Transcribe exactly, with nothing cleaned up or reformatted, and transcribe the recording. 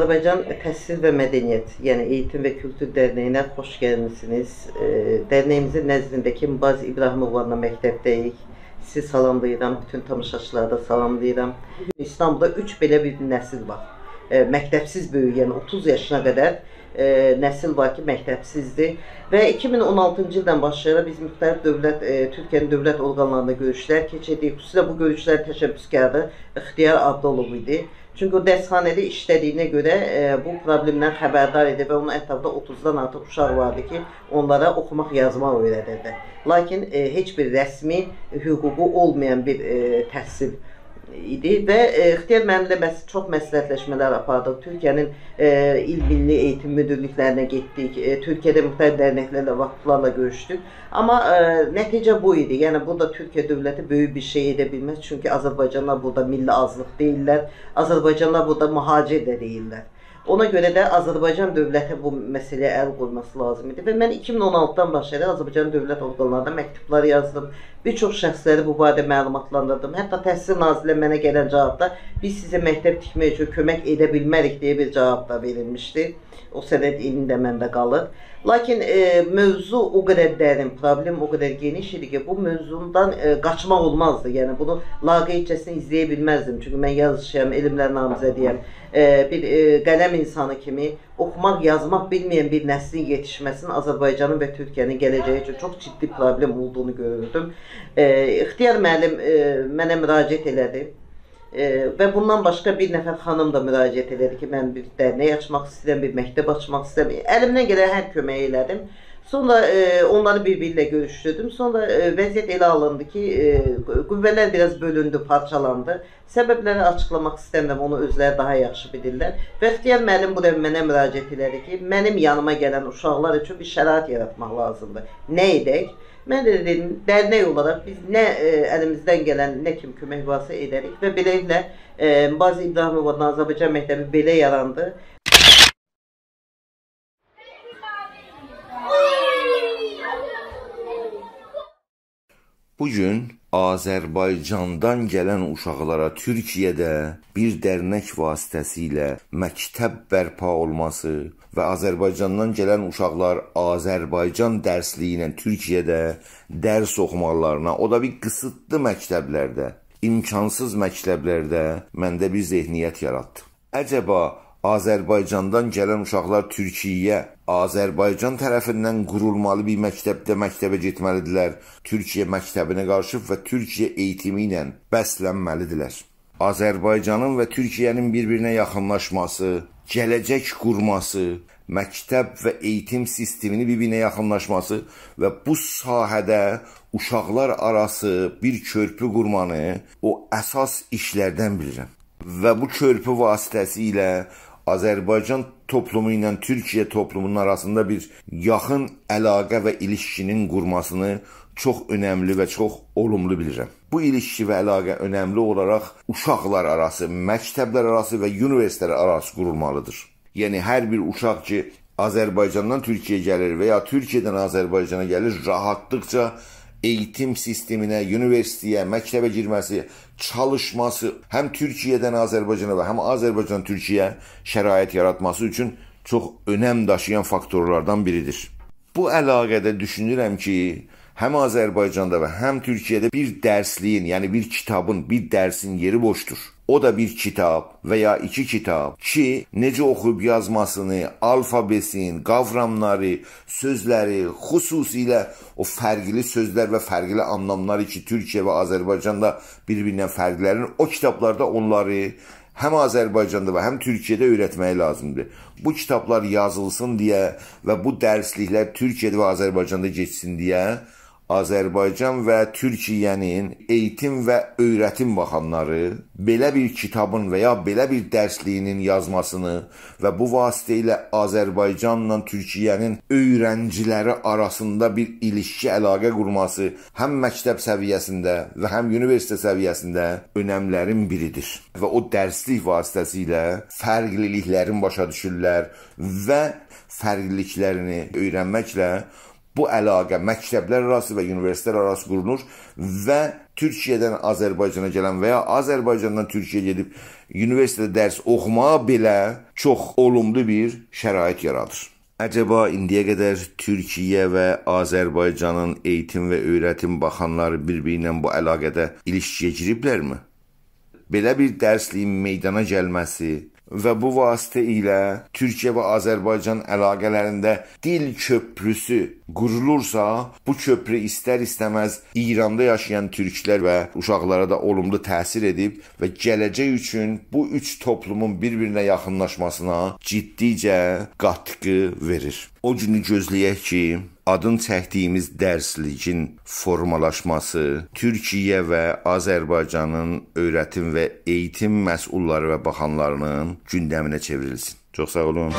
آذربایجان تحصیل و مدنیت، یعنی ائییتیم و کولتور درنه‌یینه خوش گلمیسینیز. ائ، درنه‌ییمیزین نزدینده‌کی باز ابراهیمووانلا مکتبده‌ییک. سیزی سلاملاییرام، بوتون تاماشاچیلاری دا سلاملاییرام. بوگون ایستانبولدا اوچ بئله بیر نسیل وار. ائ، مکتبسیز بؤیوین، یعنی اوتوز یاشینا قدر، ائ، نسیل وار کی، مکتبسیزدیر. و ایکی مین اون آلتینجی ایلدن باشلایاراق بیز موختلیف دؤولت، ائ، تورکیه‌نین دؤولت اورقانلاریندا گؤروشلر کئچیردیک. خصوصیله بو گؤروشلری تشبثکاری اختیار آبدالوغلو ایدی. چونکی او درسخانه‌ده ایشله‌دیگینه گؤره، ائ، بو پروبلئمدن خبردار ایدی و اونون اطرافیندا اوتوزدان آرتیق اوشاق واردی کی، اونلارا اوخوماق، یازماق اؤیره‌دیردی. لاکین، ائ، هئچ بیر رسمی حقوقو اولمایان بیر، ائ، تحصیل ایدی و، ائ، اختیار معلمله مس-، چوخ مصلحت‌لشمه‌لر آپاردیق. تورکیه‌نین، ائ، ایل میللی ائییتیم مدیرلیکلرینه گئتدیک. ائ، تورکیه‌ده موختلیف درنکلرله، واکیفلارلا گؤروشدوک. آمما، ائ، نتیجه بو ایدی. یعنی، بورادا تورکیه دؤولتی بؤیوک بیر شئی ائده بیلمز. چونکی آذربایجانلیلار بورادا میللی آزلیق دئییللر. آذربایجانلیلار بورادا مهاجر ده دئییللر. اونا گؤره ده آذربایجان دؤولتی بو مسئله‌یه ال قویماسی لازیم ایدی. و من ایکی مین اون آلتیدان باشلایاراق آذربایجان دؤولت اورقانلارینا مکتوبلار یازدیم. بیر چوخ شخصلری بو باره‌ده معلوماتلاندیردیم. حتی تحصیل ناظرلیگیندن منه گلن جاوابدا، «بیز سیزه مکتب تیکمک اوچون کؤمک ائده بیلمریک» دئیه بیر جاواب دا وئریلمیشدی. او سند ایندی ده منده قالیر. لاکین، ائ، موضوع او قدر درین، پروبلئم او قدر گئنیش ایدی کی، بو موضوعدان، ائ، قاچماق اولمازدی. یعنی، بونو لاقیدجه‌سینه ایزله‌یه بیلمزدیم. چونکی من یازیچی‌یام، علملرین نامزدی‌یم. ائ، بیر، ائ، قلم اینسانی کیمی اوخوماق، یازماق بیلمه‌ین بیر نسلین یئتیشمه‌سینین آذربایجانین و تورکیه‌نین گله‌جه‌یی اوچون چوخ جدی پروبلئم اولدوغونو گؤروردوم. ائ، اختیار معلم، ائ، منه مراجعت ائله‌دی. ائ، و بوندان باشقا بیر نفر خانیم دا مراجعت ائله‌دی کی، «من بیر درنک آچماق ایسته‌ییرم، بیر مکتب آچماق ایسته‌ییرم.» الیمدن گلن هر کؤمه‌یی ائله‌دیم. سونرا، ائ، اونلاری بیر-بیری ایله گؤروشدوردوم. سونرا، ائ، وضعیت ائله آلیندی کی، ائ، قو-، قوه‌لر بیر آز بؤلوندو، پارچالاندی. سببلری آچیقلاماق ایسته‌میرم، اونو اؤزلری داها یاخشی بیلیرلر. و اختیار معلم بو دفعه منه مراجعت ائله‌دی کی، منیم یانیما گلن اوشاقلار اوچون بیر شرایط یاراتماق لازیمدیر. نه ائدک؟ من ده دئدیم، درنک اولاراق بیز نه، ائ، الیمیزدن گلن، نه کیمی کؤمک وارسا ائدریک و بئله‌لیکله، ائ، باز ابراهیمووانین آذربایجان مکتبی بئله یاراندی. بو گون آذربایجاندان گلن اوشاقلارا تورکیه‌ده بیر درنک واسطه‌سیله مکتب برپا اولماسی و آذربایجاندان گلن اوشاقلار آذربایجان درسلیگی ایله تورکیه‌ده درس اوخومالارینا، او دا بیر قیسیتلی مکتبلرده، امکانسیز مکتبلرده منده بیر ذهنیت یاراتدی. عجبا آذربایجاندان گلن اوشاقلار تورکیه‌یه آذربایجان طرفیندن قورولمالی بیر مکتبده مکتبه گئتمه‌لیدیرلر، تورکیه مکتبینه قاریشیب و تورکیه ائییتیمی ایله بسلنمه‌لیدیرلر؟ آذربایجانین و تورکیه‌نین بیر-بیرینه یاخینلاشماسی، گله‌جک قورماسی، مکتب و ائییتیم سیستمینی بیر-بیرینه یاخینلاشماسی و بو ساحه‌ده اوشاقلار آراسی بیر کؤرپو قورمانی او اساس ایشلردن بیلیرم. و بو کؤرپو واسطه‌سیله آذربایجان توپلومو ایله تورکیه توپلومونون آراسیندا بیر یاخین علاقه و ایلیشکی‌نین قورماسینی چوخ اؤنملی و چوخ اولوملو بیلیرم. بو ایلیشکی و علاقه اؤنملی اولاراق اوشاقلار آراسی، مکتبلر آراسی و اونیوئرسیتئتلر آراسی قورولمالیدیر. یعنی، هر بیر اوشاق کی، آذربایجاندان تورکیه‌یه گلیر و یا تورکیه‌دن آذربایجانا گلیر، راحاتلیقجا ائییتیم سیستمینه، اونیوئرسیتئته، مکتبه گیرمه‌سی، چالیشماسی، هم تورکیه‌دن آذربایجانا و هم آذربایجان تورکیه‌یه شرایط یاراتماسی اوچون چوخ اؤنم داشییان فاکتورلاردان بیریدیر. بو علاقه‌ده دوشونورم کی، هم آذربایجاندا و هم تورکیه‌ده بیر درسلیگین، یعنی بیر کیتابین، بیر درسین یئری بوشدور. او دا بیر کیتاب و یا ایکی کیتاب کی، نئجه اوخویوب یازماسینی، آلفابئسین، قاوراملاری، سؤزلری، خصوصیله او فرقلی سؤزلر و فرقلی آنلاملاری کی، تورکیه و آذربایجاندا بیر-بیریندن فرقلنیر، او کیتابلاردا اونلاری هم آذربایجاندا و هم تورکیه‌ده اؤیرتمه‌یی لازیمدیر. بو کیتابلار یازیلسین دئیه و بو درسلیکلر تورکیه‌ده و آذربایجاندا کئچسین دئیه آذربایجان و تورکیه‌نین ائییتیم و اؤیرتیم باخانلاری بئله بیر کیتابین و یا بئله بیر درسلیگین یازماسینی و بو واسطه ایله آذربایجانلا تورکیه‌نین اؤیرنجیلری آراسیندا بیر ایلیشکی، علاقه قورماسی هم مکتب سویه‌سینده و هم اونیوئرسیتئت سویه‌سینده اؤنملرین بیریدیر. و او درسلیک واسطه‌سیله فرقلیلیکلرین باشا دوشورلر و فرقلیلیکلرینی اؤیرنمکله بو علاقه مکتبلر آراسی و اونیوئرسیتئتلر آراسی قورولور و تورکیه‌دن آذربایجانا گلن و یا آذربایجاندان تورکیه‌یه گئدیب اونیوئرسیتئتده درس اوخوماغا بئله چوخ اولوملو بیر شرایط یارادیر. عجبا ایندییه قدر تورکیه و آذربایجانین ائییتیم و اؤیرتیم باخانلاری بیر-بیری ایله بو علاقه‌ده ایلیشکییه گیریبلرمی؟ بئله بیر درسلیگین میدانا گلمه‌سی و بو واسطه ایله تورکیه و آذربایجان علاقه‌لرینده دیل کؤپروسو قورولورسا، بو کؤپرو ایستر-ایسته‌مز ایراندا یاشایان تورکلر و اوشاقلارا دا اولوملو تأثیر ائدیب و گله‌جک اوچون بو اوچ توپلومون بیر-بیرینه یاخینلاشماسینا جدیجه قاتقی وئریر. او گونو گؤزله‌یک کی، آدین چکدیگیمیز درسلیگین فورمالاشماسی تورکیه و آذربایجانین اؤیرتیم و ائییتیم مسئوللاری و باخانلارینین گوندمینه چئوریلسین. چوخ ساغ اولون.